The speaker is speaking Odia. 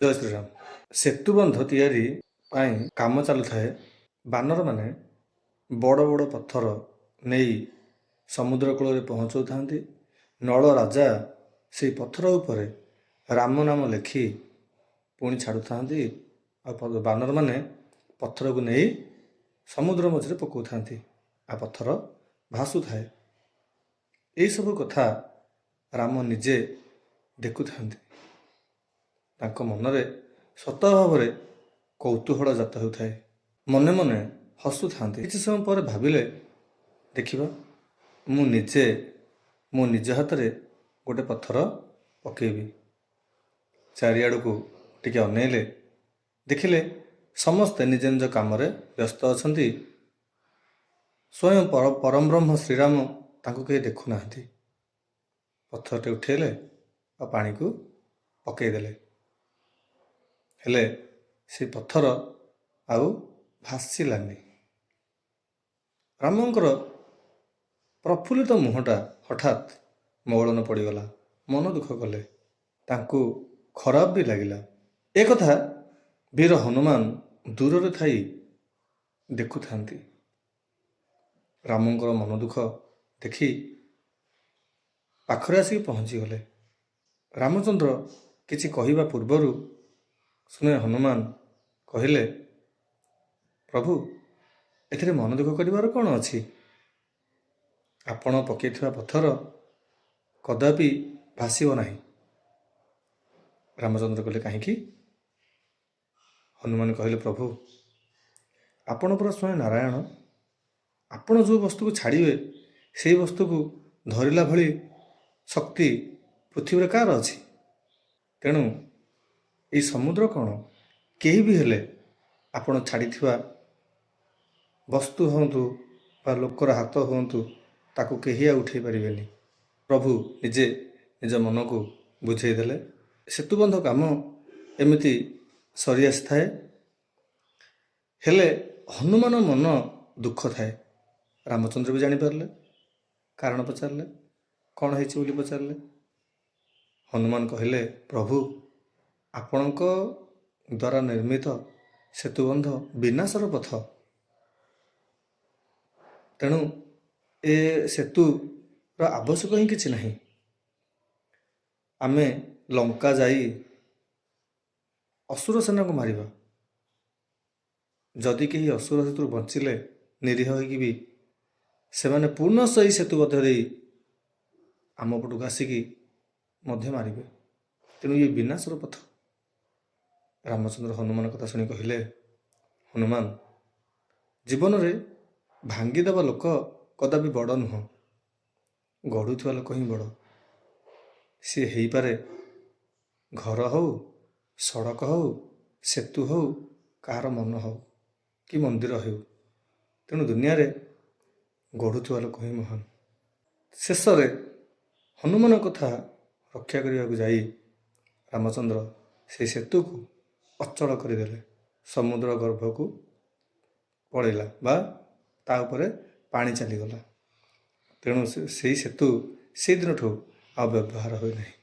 ଜୟ ଶ୍ରୀରାମ। ସେତୁବନ୍ଧ ତିଆରି ପାଇଁ କାମ ଚାଲୁଥାଏ। ବାନରମାନେ ବଡ଼ ବଡ଼ ପଥର ନେଇ ସମୁଦ୍ର କୂଳରେ ପହଞ୍ଚାଉଥାନ୍ତି। ନଳ ରାଜା ସେଇ ପଥର ଉପରେ ରାମ ନାମ ଲେଖି ପୁଣି ଛାଡ଼ୁଥାନ୍ତି, ଆଉ ବାନରମାନେ ପଥରକୁ ନେଇ ସମୁଦ୍ର ମଝିରେ ପକାଉଥାନ୍ତି, ଆଉ ପଥର ଭାସୁଥାଏ। ଏଇସବୁ କଥା ରାମ ନିଜେ ଦେଖୁଥାନ୍ତି। ତାଙ୍କ ମନରେ ସ୍ୱତଃ ଭାବରେ କୌତୂହଳ ଜାତ ହେଉଥାଏ। ମନେ ମନେ ହସୁଥାନ୍ତି। କିଛି ସମୟ ପରେ ଭାବିଲେ, ଦେଖିବା, ମୁଁ ନିଜେ ମୋ ନିଜ ହାତରେ ଗୋଟେ ପଥର ପକେଇବି। ଚାରିଆଡ଼କୁ ଟିକେ ଅନେଇଲେ। ଦେଖିଲେ, ସମସ୍ତେ ନିଜ ନିଜ କାମରେ ବ୍ୟସ୍ତ ଅଛନ୍ତି। ସ୍ୱୟଂ ପରମବ୍ରହ୍ମ ଶ୍ରୀରାମ, ତାଙ୍କୁ କେହି ଦେଖୁନାହାନ୍ତି। ପଥରଟେ ଉଠେଇଲେ ଆଉ ପାଣିକୁ ପକେଇଦେଲେ। ହେଲେ ସେ ପଥର ଆଉ ଭାସିଲାନି। ରାମଙ୍କର ପ୍ରଫୁଲ୍ଲିତ ମୁହଁଟା ହଠାତ୍ ମଳିନ ପଡ଼ିଗଲା। ମନ ଦୁଃଖ କଲେ। ତାଙ୍କୁ ଖରାପ ବି ଲାଗିଲା। ଏକଥା ବୀର ହନୁମାନ ଦୂରରେ ଥାଇ ଦେଖୁଥାନ୍ତି। ରାମଙ୍କର ମନ ଦୁଃଖ ଦେଖି ପାଖରେ ଆସିକି ପହଞ୍ଚିଗଲେ। ରାମଚନ୍ଦ୍ର କିଛି କହିବା ପୂର୍ବରୁ ସ୍ୱୟଂ ହନୁମାନ କହିଲେ, ପ୍ରଭୁ, ଏଥିରେ ମନ ଦୁଃଖ କରିବାର କ'ଣ ଅଛି? ଆପଣ ପକେଇଥିବା ପଥର କଦାପି ଭାସିବ ନାହିଁ। ରାମଚନ୍ଦ୍ର କହିଲେ, କାହିଁକି? ହନୁମାନ କହିଲେ, ପ୍ରଭୁ, ଆପଣ ପରା ସ୍ୱୟଂ ନାରାୟଣ। ଆପଣ ଯେଉଁ ବସ୍ତୁକୁ ଛାଡ଼ିବେ, ସେଇ ବସ୍ତୁକୁ ଧରିଲା ଭଳି ଶକ୍ତି ପୃଥିବୀରେ କାହାର ଅଛି? ତେଣୁ ଏଇ ସମୁଦ୍ର କ'ଣ, କେହି ବି ହେଲେ ଆପଣ ଛାଡ଼ିଥିବା ବସ୍ତୁ ହୁଅନ୍ତୁ ବା ଲୋକର ହାତ ହୁଅନ୍ତୁ, ତାକୁ କେହି ଆଉ ଉଠେଇ ପାରିବେନି। ପ୍ରଭୁ ନିଜେ ନିଜ ମନକୁ ବୁଝେଇ ଦେଲେ। ସେତୁବନ୍ଧ କାମ ଏମିତି ସରି ଆସିଥାଏ। ହେଲେ ହନୁମାନ ମନ ଦୁଃଖ ଥାଏ। ରାମଚନ୍ଦ୍ର ବି ଜାଣିପାରିଲେ। କାରଣ ପଚାରିଲେ, କ'ଣ ହେଇଛି ବୋଲି ପଚାରିଲେ। ହନୁମାନ କହିଲେ, ପ୍ରଭୁ, ଆପଣଙ୍କ ଦ୍ୱାରା ନିର୍ମିତ ସେତୁବନ୍ଧ ବିନାଶର ପଥ। ତେଣୁ ଏ ସେତୁର ଆବଶ୍ୟକ ହିଁ କିଛି ନାହିଁ। ଆମେ ଲଙ୍କା ଯାଇ ଅସୁର ସେନାକୁ ମାରିବା। ଯଦି କେହି ଅସୁର ସେଥିରୁ ବଞ୍ଚିଲେ, ନିରୀହ ହୋଇକି ବି, ସେମାନେ ପୁନଃ ଏଇ ସେତୁ ମଧ୍ୟ ଦେଇ ଆମ ପଟକୁ ଆସିକି ମଧ୍ୟ ମାରିବେ। ତେଣୁ ଇଏ ବିନାଶର ପଥ। ରାମଚନ୍ଦ୍ର ହନୁମାନ କଥା ଶୁଣି କହିଲେ, ହନୁମାନ, ଜୀବନରେ ଭାଙ୍ଗିଦେବା ଲୋକ କଦାପି ବଡ଼ ନୁହଁ, ଗଢ଼ୁଥିବା ଲୋକ ହିଁ ବଡ଼। ସିଏ ହେଇପାରେ ଘର ହଉ, ସଡ଼କ ହଉ, ସେତୁ ହଉ, କାହାର ମନ ହଉ କି ମନ୍ଦିର ହେଉ। ତେଣୁ ଦୁନିଆରେ ଗଢ଼ୁଥିବା ଲୋକ ହିଁ ମହାନ। ଶେଷରେ ହନୁମାନ କଥା ରକ୍ଷା କରିବାକୁ ଯାଇ ରାମଚନ୍ଦ୍ର ସେଇ ସେତୁକୁ ଅଚଳ କରିଦେଲେ। ସମୁଦ୍ର ଗର୍ଭକୁ ପଳେଇଲା ବା ତା ଉପରେ ପାଣି ଚାଲିଗଲା। ତେଣୁ ସେଇ ସେତୁ ସେଇଦିନଠୁ ଆଉ ବ୍ୟବହାର ହୁଏ ନାହିଁ।